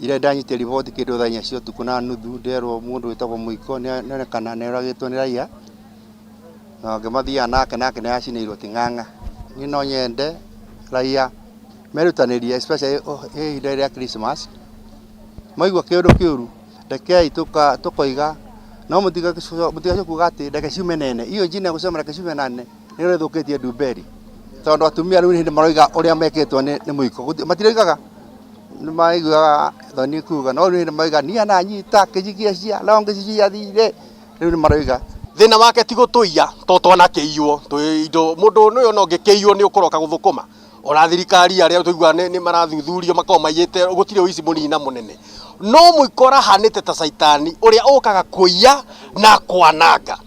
Iria ndanyitire riboti kĩndũ thaa 4 cia ũtukũ na nuthu, nderwo mũndũ wĩtagwo Mũiko nĩonekana nĩoragĩtwo nĩ raia, na ũngĩ mathiaga nake nake nĩaracinĩirwo Ting'ang'a. Niĩ no nyende raia merutanĩrie especially ihinda rĩa Christmas, maigua kĩũndũ kĩũru rekei tũkoiga no mũtigacoke kuga atĩ reke ciume nene. Iyo njina ya gũcema reke ciume nene nĩyo ĩthũkĩtie Ndumberi, tondũ atumia rĩu nĩ hĩndĩ maroiga ũrĩa mekĩtwo nĩ Mũiko, matiroigaga nĩ maiguaga thoni kuga, no rĩu nĩ maroiga niĩ ananyita akĩnjikia cia longi ciathire, rĩu nĩ maroiga. Thĩna wake ti gũtũiya to twanakĩiywo twĩ indo mũndũ nĩ ona ũngĩkĩiywo nĩ ũkũroka gũthũkũma ona thirikari arĩa tũiguaga nĩ marathuthurio makoragwo maiyĩte gũtirĩ ũici mũnini na mũnene no mũiko ũrahanĩte ta caitani ũrĩa ũkaga kũiya na kwananga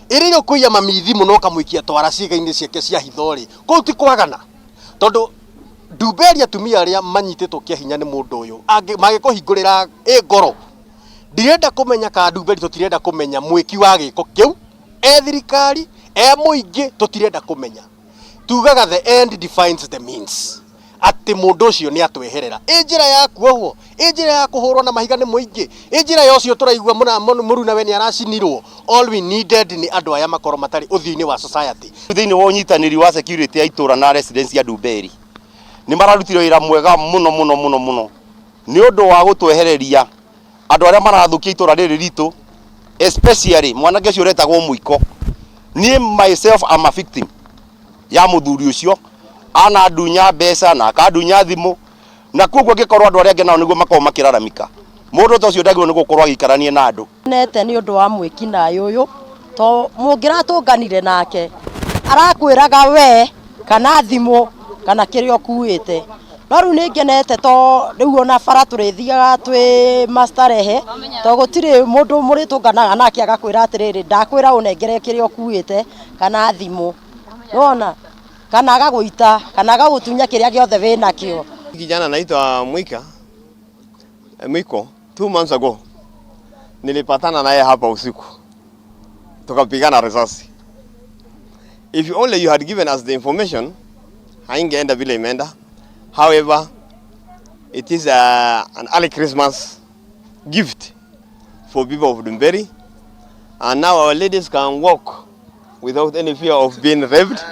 ĩrĩ ũkũiya mami thimũ na ũkamũikia twara ciĩga-inĩ ciake cia hitho rĩ kũu ti kwagana tondũ Ndumberi atumia arĩa manyitĩtwo kĩa hinya nĩ mũndũ ũyũ mangĩkũhingũrĩra ĩ ngoro ndirenda kũmenya kana Ndumberi tũtirenda kũmenya mwĩki wa gĩko kĩu e thirikari e mũingĩ tũtirenda kũmenya tugaga the end defines the means atĩ mũndũ ũcio nĩ atweherera ĩ njĩra ya kuohwo ĩ njĩra ya kũhũrwo na mahiga nĩ mũingĩ ĩ njĩra ya ũcio tũraigua mũrunawe nĩ aracinirwo. All we needed nĩ andũ aya makorwo matarĩ ũthiũ-inĩ wa society. Thĩinĩ wa ũnyitanĩri wa security ya itũra na residents ya Ndumberi nĩ mararutire wĩra mwega mũno mũno mũno mũno nĩ ũndũ wa gũtwehereria andũ arĩa marathũkia itũra rĩrĩ ritũ, especially mwanake ũcio ũretagwo Mũiko. Niĩ myself am a victim ya mũthuri ũcio, anandunya mbeca na akandunya thimũ, na koguo angĩkorwo andũ arĩa angĩ nao nĩguo makoragwo makĩraramika, mũndũ ta ũcio ndagĩrĩirwo nĩ gũkorwo agĩikarania na andũ. Nete nĩ ũndũ wa mwĩkinaĩ ũyũ to mũngĩratũnganire nake arakwĩraga we kana thimũ kana kĩrĩa ũkuĩte, no rĩu nĩ ngenete to rĩu ona bara tũrĩthiaga twĩ mastarehe to gũtirĩ mũndũ mũrĩtũnganaga nake agakwĩra atĩrĩrĩ ndakwĩra ũnengere kĩrĩa ũkuĩte kana thimũ, nĩwona, kana agagũita kana agagũtunya kĩrĩa gĩothe wĩnakĩo. Kijana anaitwa Mwika Mwiko, 2 months ago nilipatana naye hapa usiku tukapigana risasi. If only you had given us the information, haingeenda vile imeenda. However, it is an early Christmas gift for people of Ndumberi, and now our ladies can walk without any fear of being raped.